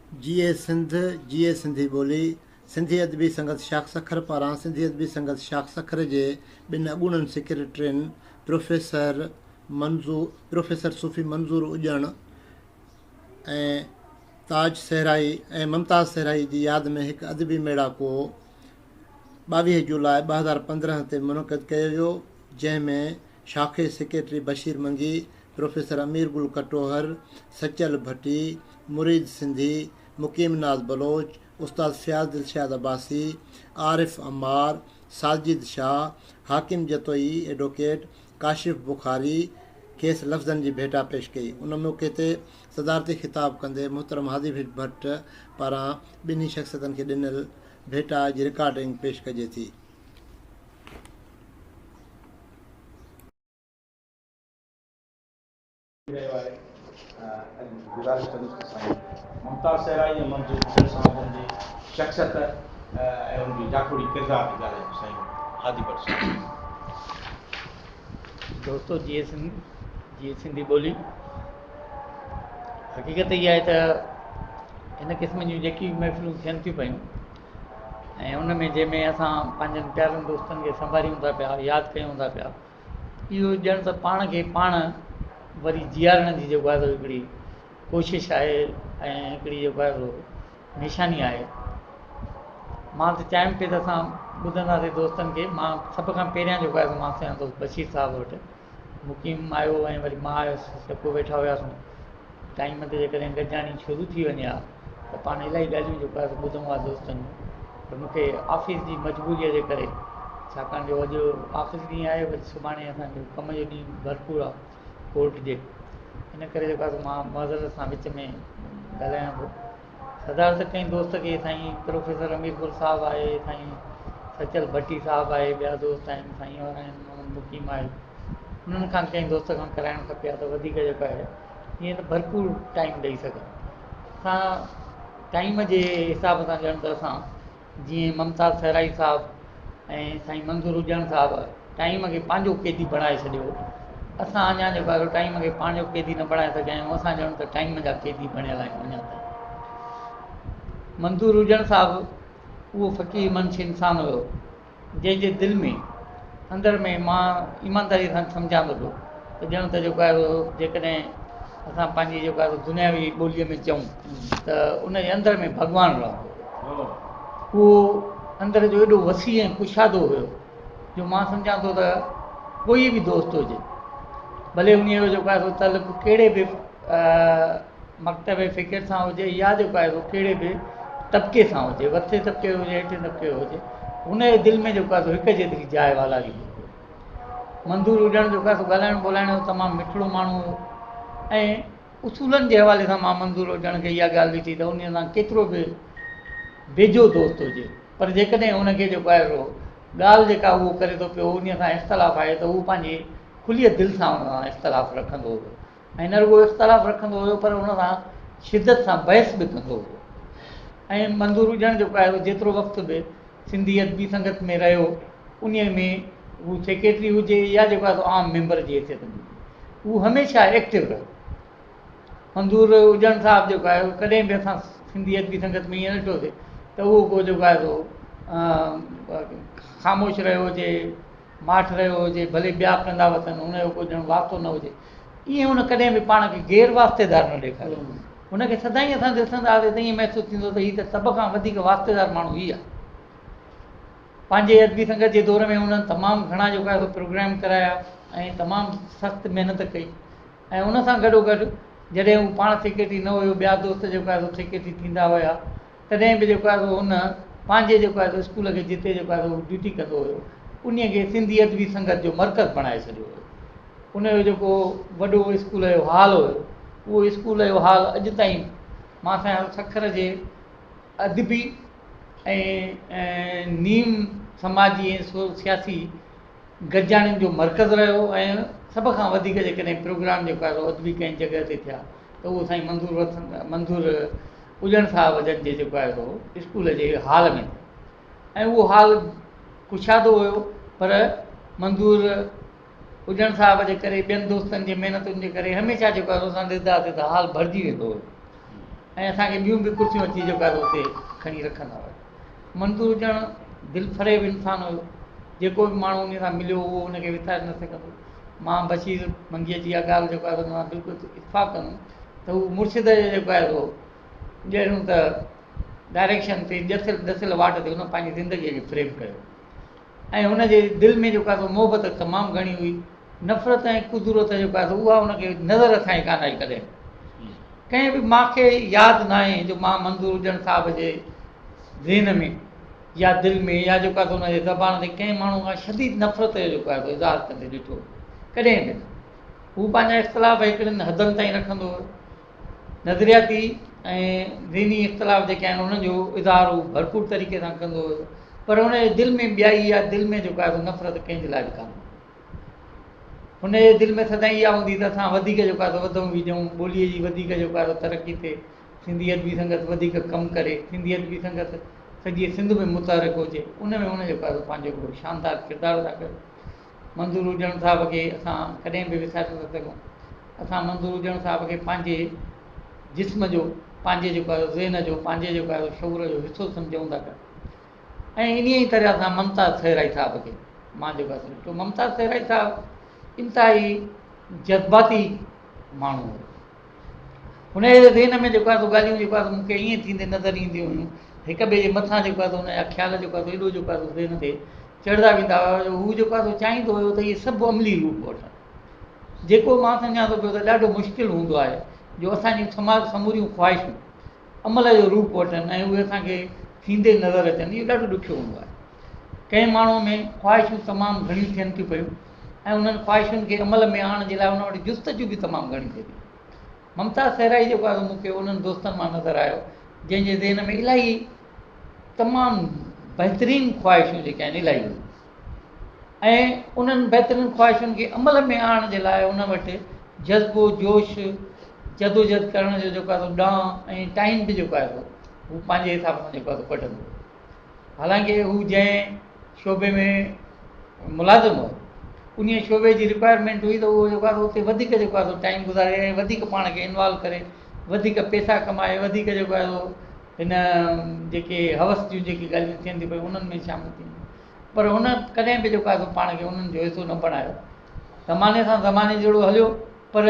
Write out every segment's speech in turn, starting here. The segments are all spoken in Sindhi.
جيئي سنڌ، جيئي سنڌي ٻولي، سنڌي ادبي سنگت شاخ سکر پاران سنڌي ادبي سنگت شاخ سکر جي ٻن اڳوڻن سيڪريٽرين پروفيسر پروفيسر صوفي منظور اڄڻ ۽ تاج صحرائي ۽ ممتاز صحرائي جي ياد ۾ هڪ ادبي ميڙاڪو 22 جولاء 2015 تي منعقد ڪيو ويو، جنهن ۾ شاخي سيڪريٽري بشير منگي، پروفيسر امير گل ڪٽوهر، سچل ڀٽي، مريد سنڌي، مقيم ناز بلوچ، استاد فياض دلشاد عباسي، عارف عمار، ساجد شاهه، حاڪم جتوئي ايڊووڪيٽ، ڪاشف بخاري کيس لفظن جي ڀيٽا پيش ڪئي. ان موقعي تي صدارتي خطاب ڪندي محترم هادي ڀٽ پاران ٻنهي شخصيتن کي ڏنل ڀيٽا جي رڪارڊنگ پيش ڪجي ٿي. رهيو آهي. اڄ گذارش ڪندس ته سائين ممتاز صحرائي ۽ منظور ڀٽ صاحبن جي شخصيت ۽ ان جي جاکوڙي ڪردار تي ڳالهايون. سائين هادي ڀٽ صاحب. دوستو جيئي سنڌ جيئي سنڌي ٻولي. حقيقت اها آهي ته هن قسم جون جيڪي به محفلون ٿين ٿيون پيون ۽ ان ۾ جنهن ۾ اسان پنهنجن پيارن دوستن کي سنڀاريون ٿا پيا ياد ڪيون ٿا پيا اهو ڄڻ ته پاڻ کي پاڻ وري جيارڻ جي جيڪو آهي سو هڪڙي ڪوشش آهي ۽ هڪڙي جيڪو آهي سو نشاني آهي. مان ته چاهيم پئي ته اسان ٻڌنداسين دوستن کي. مان سڀ کان پهريان جيڪو آهي سو مان سمجهان ٿو بشير صاحب وٽ مقيم آيو ۽ وري مان آيس سڀ ويٺا هياسون. ٽائيم تي جيڪڏهن گڏجاڻي شروع ٿي وڃي ها ته پاڻ الاهي ڳالهيون جيڪو آهي سو ٻڌون ها دوستن جون پر مون کي آفيس جي مجبوريء جي ڪري ڇاڪاڻ جو اڄ آخري ڏينهن آهي وري سڀاڻي اسان جو ڪم جو ڏينهن ڀرپور آهي ڪورٽ جي ان ڪري جيڪو آهي سو مان معذرت سان وچ ۾ ڳالهايان ٿو. صدارت ڪنهن دوست کي سائين پروفيسر امير گل صاحب آهي سائين سچل ڀٽي صاحب آهي ٻيا دوست آهن سائين وارا آهن محمد مقيم آهي انهن کان ڪنهن دوست کان ڪرائڻ کپي ها ته وڌيڪ جيڪو آهي ائين ته ڀرپور ٽائيم ڏئي سگهن اسان ٽائيم جي حساب سان ڄڻ ته اسان جيئن ممتاز صحرائي صاحب ۽ سائين منظور اڄڻ صاحب ٽائيم کي پنهنجو قيدي بڻائي ڇڏيو هو، اسان اڃا جيڪو آهي سو ٽائيم کي پنهنجو قيدي نه بڻائي سگهيا آهيون، اسان ڄڻ ته ٽائيم جا قيدي بڻيل آهيون اڃا تائين. منظور اڄڻ صاحب اهو فقير منش انسان هيو، جنهن جي دل ۾ اندر ۾ مان ايمانداريء سان سمجهان ٿو پيو ته ڄڻ ته جيڪو آهي سو جيڪڏهن اسان پنهنجي جيڪو آهي سو دنياوي ٻوليء ۾ چئون ته ان جي اندر ۾ ڀڳوان رهندو هو. اهو اندر جو ايڏو وسيع ۽ ڪشادو هيو جو مان سمجهان ٿو ته ڪوئي به دوست هجي ڀلي انهيء جو جيڪو آهي سو تعلق ڪهڙي به مڪتب فڪر سان هجي يا جيڪو آهي سو ڪهڙي به طبقي سان هجي، مٿين طبقي جو هجي هيٺين طبقي جو هجي، هن جي دل ۾ جيڪو آهي سو هڪ جيتري جاء والاري هوندي هئي. منظور اڄڻ جيڪو آهي سو ڳالهائڻ ٻولهائڻ جو تمام مٺڙو ماڻهو هيو ۽ اصولن جي حوالي سان مان منظور اڄڻ کي اها ڳالهه ڏٺي ته انهيء سان ڪيترو به ويجهو دوست هجي پر جيڪڏهن هن کي جيڪو آهي سو ڳالهه جيڪا اهو ڪري ٿو پيو انهيء سان اختلاف آهي ته هو پنهنجي کليء دل سان ان سان اختلاف رکندو هيو. ۽ نه رڳو اختلاف رکندو هيو پر ان سان شدت سان بحث به ڪندو هيو ۽ منظور اڄڻ جيڪو آهي جيترو وقت به سنڌي ادبي سنگت ۾ رهيو انهي ۾ هو سيڪريٽري هجي يا جيڪو آهي سو عام ميمبر جي حيثيت ۾ هجي هو هميشه ايڪٽو رهيو. منظور اڄڻ صاحب جيڪو آهي ڪڏهن به اسان سنڌي ادبي سنگت ۾ ائين نه ڏٺوسي ته اهو ڪو جيڪو آهي سو خاموش رهيو هجي ماٺ رهيو هجي ڀلي ٻيا ڪندا وتن هن جو ڪو ڄڻ واسطو نه هجي ائين هن ڪڏهن به پاڻ کي غير واسطيدار نه ڏيکاريو. هن کي سدائين اسان ڏسندا هئاسين ته ائين محسوس ٿيندو ته هي ته سڀ کان وڌيڪ واسطيدار ماڻهو هي آهي. پنهنجي ادبي سنگت جي دور ۾ هن تمام گهڻا جيڪو آهي سو پروگرام ڪرايا ۽ تمام سخت محنت ڪئي ۽ ان سان گڏوگڏ جڏهن هو پاڻ سيڪريٽري نه هيو ٻيا دوست جيڪو آهي سو سيڪريٽري ٿيندا هيا تڏهن به جيڪو آهي سو هن پنهنجي جيڪو آهي سو اسڪول کي جتي جيڪو آهي سو هو ڊيوٽي ڪندو هيو انهي کي سنڌي ادبي سنگت جو مرڪز بڻائي ڇڏيو هيو. ان جو جيڪو وڏو اسڪول جو هال هيو اهو اسڪول جو هال اڄ تائين مان سمجهان ٿو سکر جي ادبي ۽ نيم سماجي ۽ سياسي گڏجاڻين جو مرڪز رهيو ۽ سڀ کان وڌيڪ جيڪڏهن پروگرام جيڪو آهي سو ادبي ڪنهن جڳهه تي ٿيا ته اهو سائين منظور منظور اڄڻ صاحب جن جي جيڪو آهي سو اسڪول جي هال ۾ ٿيا ۽ اهو هال ڪشادو هيو پر منظور اڄڻ صاحب جي ڪري ٻين دوستن جي محنتن جي ڪري هميشه جيڪو آهي سو اسان ڏسندا هئاسين ته هال ڀرجي ويندو هيو ۽ اسان کي ٻيون به ڪرسيون اچي جيڪو آهي اتي کڻي رکندا هيا. منظور ڄڻ دلفريب انسان هيو. جيڪو به ماڻهو ان سان مليو اهو ان کي وساري نه سگهندو. مان بشير منگيء جي اها ڳالهه جيڪو آهي ان سان بلڪل اتفاق ڪندم ته هو مرشد جي جيڪو آهي سو ڄڻ ته ڊائريڪشن تي ڏسيل ڏسيل واٽ تي هن پنهنجي زندگيء کي فريم ڪيو ۽ هن جي دل ۾ جيڪو آهي سو محبت تمام گهڻي هئي. نفرت ۽ ڪدورت جيڪو آهي سو اها هن کي نظر کان ئي ڪانه آئي ڪڏهن به. ڪنهن به مان کي ياد ناهي جو مان منظور اڄڻ صاحب جي ذهن ۾ يا دل ۾ يا جيڪو آهي سو هن جي زبان تي ڪنهن ماڻهو کان شديد نفرت جو جيڪو آهي سو اظهار ڪندي ڏٺو هجي. ڪڏهن به نه. هو پنهنجا اختلاف هڪڙين حدن تائين رکندو هو. نظرياتي ۽ ذهني اختلاف جيڪي آهن انهن جو اظهار هو ڀرپور طريقي سان ڪندو هيو پر هن جي دل ۾ ٻيائي يا دل ۾ جيڪو آهي سو نفرت ڪنهن جي لاء به ڪانه هئي. هن جي دل ۾ سدائين اها هوندي ته اسان وڌيڪ جيڪو آهي سو وڌون ويجهون، ٻوليء جي وڌيڪ جيڪو آهي سو ترقي ٿئي، سنڌي ادبي سنگت وڌيڪ ڪم ڪري، سنڌي ادبي سنگت سڄيء سنڌ ۾ متحرڪ هجي، ان ۾ هن جيڪو آهي سو پنهنجو هڪڙو شاندار ڪردار ادا ڪيو. منظور اڄڻ صاحب کي اسان ڪڏهن به وساري نٿا سگهون. اسان منظور اڄڻ صاحب کي پنهنجي جسم جو، پنهنجي جيڪو آهي سو ذهن جو، پنهنجي جيڪو آهي سو شعور جو حصو سمجهون ٿا پيا. ۽ انهيء ئي طرح سان ممتاز صحرائي صاحب کي مان جيڪو آهي سو ڏٺو. ممتاز صحرائي صاحب انتهائي جذباتي ماڻهو هو. هن جي ذهن ۾ جيڪو آهي سو ڳالهيون جيڪو آهي سو مون کي ائين ٿيندي نظر اينديون هيون، هڪ ٻئي جي مٿان جيڪو آهي سو هن جا خيال جيڪو آهي سو ايڏو جيڪو آهي سو ذهن تي چڙهندا ويندا هئا جو هو جيڪو آهي سو چاهيندو هيو ته اهي سڀ عملي روپ وٺن. جيڪو مان سمجهان ٿو پيو ته ڏاڍو مشڪل هوندو آهي جو اسان جون سموريون خواهشون عمل جو روپ وٺن ۽ اهي اسان کي ٿيندي نظر اچن، اهو ڏاڍو ڏکيو هوندو آهي. ڪنهن ماڻهوء ۾ خواهشون تمام گهڻيون ٿين ٿيون پيون ۽ انهن خواهشن کي عمل ۾ آڻڻ جي لاء ان وٽ جستجو به تمام گهڻي ٿئي ٿي. ممتاز صحرائي جيڪو آهي سو مون کي انهن دوستن مان نظر آيو، جنهن جي ذهن ۾ الاهي تمام بهترين خواهشون جيڪي آهن الاهي هيون ۽ انهن بهترين خواهشن کي عمل ۾ آڻڻ جي لاء ان وٽ جذبو، جوش، جدوجهد ڪرڻ جو جيڪو آهي سو ڏانء ۽ ٽائيم به جيڪو آهي سو هو پنهنجي حساب سان جيڪو آهي سو ڪڍندو هو. حالانڪه هو جنهن شعبي ۾ ملازم هو انهيء شعبي جي رڪوائرمينٽ هئي ته اهو جيڪو آهي سو اتي وڌيڪ جيڪو آهي سو ٽائيم گذاري ۽ وڌيڪ پاڻ کي انوالو ڪري وڌيڪ پئسا ڪمائي وڌيڪ جيڪو آهي سو هن جيڪي حوس جون جيڪي ڳالهيون ٿين ٿيون پيون انهن ۾ شامل ٿي وڃي پر هن ڪڏهن به جيڪو آهي سو پاڻ کي انهن جو حصو نه بڻايو. زماني سان زماني جهڙو هليو پر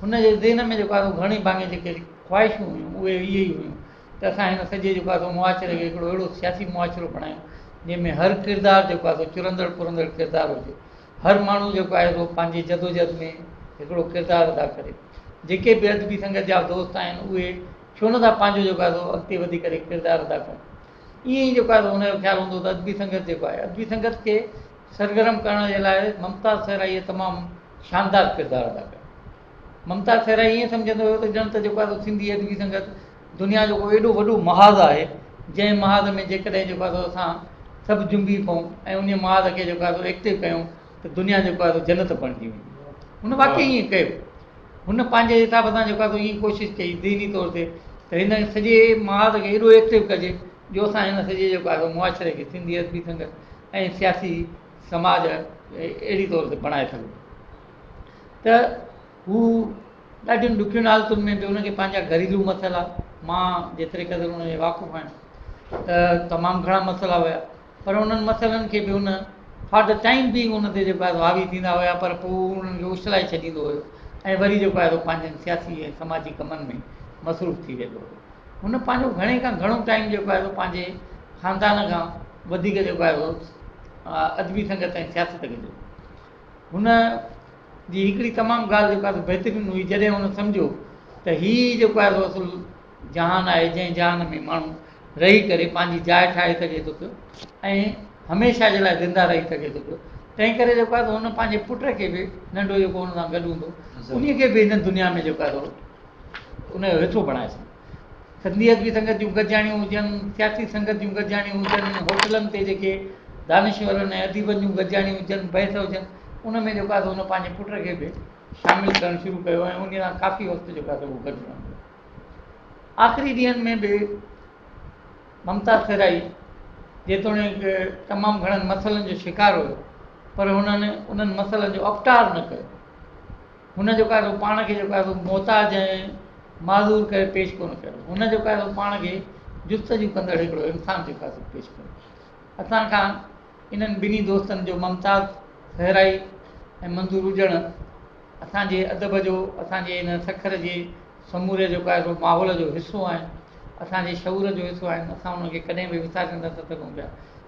هن جي ذهن ۾ جيڪو آهي سو گهڻي ڀاڱي جيڪي خواهشون هيون اهي اهي ئي هيون ته اسان هن سڄي جيڪو آهي سو معاشري کي هڪڙو اهڙو سياسي معاشرو بڻايون جنهن ۾ هر ڪردار جيڪو آهي سو چرندڙ پرندڙ ڪردار هجي هر ماڻهو جيڪو آهي سو پنهنجي جدوجهد ۾ هڪڙو ڪردار ادا ڪري جيڪي به ادبي سنگت جا دوست آهن اهي ڇو نه ٿا پنهنجو جيڪو آهي سو اڳتي وڌي ڪري ڪردار ادا ڪن. ائين ئي جيڪو آهي سو هن جو خيال هوندو ته ادبي سنگت جيڪو آهي ادبي سنگت کي سرگرم ڪرڻ جي لاء ممتاز صحرائيء تمام شاندار ڪردار ادا ڪيو. ممتاز صحرائي ائين سمجهندو هيو ته ڄڻ ته جيڪو آهي سو سنڌي ادبي سنگت دنيا جو ڪو ايڏو وڏو محاذ آهي جنهن محاذ ۾ جيڪڏهن جيڪو آهي سو اسان سڀ جنبي پئون ۽ انهيء محاذ کي جيڪو آهي سو ايڪٽو ڪيون ته دنيا جيڪو آهي سو جنت بڻجي ويندي. هن واقعي ائين ڪيو. هن پنهنجي حساب سان جيڪو آهي سو ائين ڪوشش ڪئي ذهني طور تي ته هن سڄي محاذ کي ايڏو ايڪٽو ڪجي جو اسان هن سڄي جيڪو آهي سو معاشري کي سنڌي ادبي سنگت ۽ سياسي سماج اهڙي طور تي بڻائي سگهون ته هو ڏاڍين ڏکين حالتن ۾ به هن کي پنهنجا گهريلو مسئلا مان جيتري قدر ان جي واقف آهيان ته تمام گهڻا مسئلا هيا پر انهن مسئلن کي به هن فار the time being ان تي جيڪو آهي سو حاوي ٿيندا هيا پر پوء هو انهن کي اڇلائي ڇڏيندو هيو ۽ وري جيڪو آهي سو پنهنجن سياسي ۽ سماجي ڪمن ۾ مصروف ٿي ويندو هيو. هن پنهنجو گهڻي کان گهڻو ٽائيم جيڪو آهي سو پنهنجي خاندان کان وڌيڪ جيڪو آهي سو ادبي سنگت ۽ سياست کي ڏنو. هن جي هڪڙي تمام ڳالهه جيڪا آهي سو بهترين هئي جڏهن هن سمجهيو ته هي جيڪو آهي سو اصل جهان آهي جنهن جهان ۾ ماڻهو رهي ڪري پنهنجي جاء ٺاهي سگهي ٿو پيو ۽ هميشه جي لاء زنده رهي سگهي ٿو پيو تنهن ڪري جيڪو آهي سو هن پنهنجي پٽ کي به ننڍو جيڪو هن سان گڏ هوندو انهي کي به هن دنيا ۾ جيڪو آهي سو ان جو حصو بڻائي ڇڏيو. سنڌي ادبي سنگت جون گڏجاڻيون هجن، سياسي سنگت جون گڏجاڻيون هجن، هوٽلن تي جيڪي دانشورن ۽ اديبن جون گڏجاڻيون هجن، بحث هجن، ان ۾ جيڪو آهي سو هن پنهنجي پٽ کي به شامل ڪرڻ شروع ڪيو ۽ انهي سان ڪافي وقت جيڪو آهي سو هو گڏ رهندو هو. آخري ڏينهن ۾ به ممتاز سرائي جيتوڻيڪ تمام گهڻن مسئلن جو شڪار هيو پر هنن انهن مسئلن جو اپٽار نه ڪيو. هن جيڪو آهي سو پاڻ کي جيڪو آهي سو محتاج ۽ معذور ڪري پيش ڪونه ڪيو. هن جيڪو آهي سو پاڻ کي جستجو ڪندڙ هڪڙو انسان جيڪو آهي سو پيش ڪيو. اسان کان انهن ٻنهي دوستن جو ممتاز صحرائي ۽ منظور اجڻ اسان جي ادب جو اسان جي هن سکر جي سموري جيڪو آهي سو ماحول جو حصو آهن، اسان جي شعور جو حصو آهن، اسان انهن کي ڪڏهن به وساري نه ٿا سگهون پيا.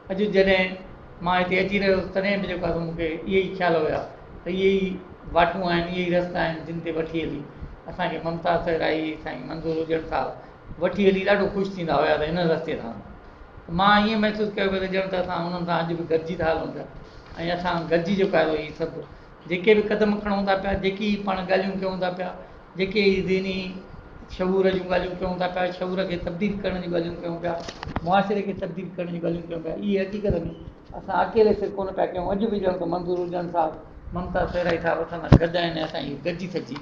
اڄ جڏهن مان هتي اچي رهيو هوس تڏهن به جيڪو آهي سو مون کي اهي ئي خيال هيا ته اهي ئي واٽون آهن، اهي ئي رستا آهن جن تي وٺي هلي اسان کي ممتاز صحرائي، سائين منظور اجڻ صاحب وٺي هلي ڏاڍو خوش ٿيندا هيا ته هن رستي تان هلون. ته مان ائين محسوس ڪيو پئي ته ڄڻ ته اسان انهن سان اڄ به گڏجي ٿا هلون پيا ۽ اسان گڏجي جيڪو آهي سو هي سڀ جيڪي به قدم کڻون ٿا پيا، جيڪي پاڻ ڳالهيون ڪيون ٿا پيا، جيڪي ذهني شعور جون ڳالهيون ڪيون ٿا پيا، شعور کي تبديل ڪرڻ جون ڳالهيون ڪيون پيا، معاشري کي تبديل ڪرڻ جون ڳالهيون ڪيون پيا، اهي حقيقت ۾ اسان اڪيلي سر ڪونه پيا ڪيون، اڄ به ڄڻ ته منظور اجڻ صاحب، ممتاز صحرائي صاحب اسان سان گڏ آهن ۽ اسان اهي گڏجي سڏجي.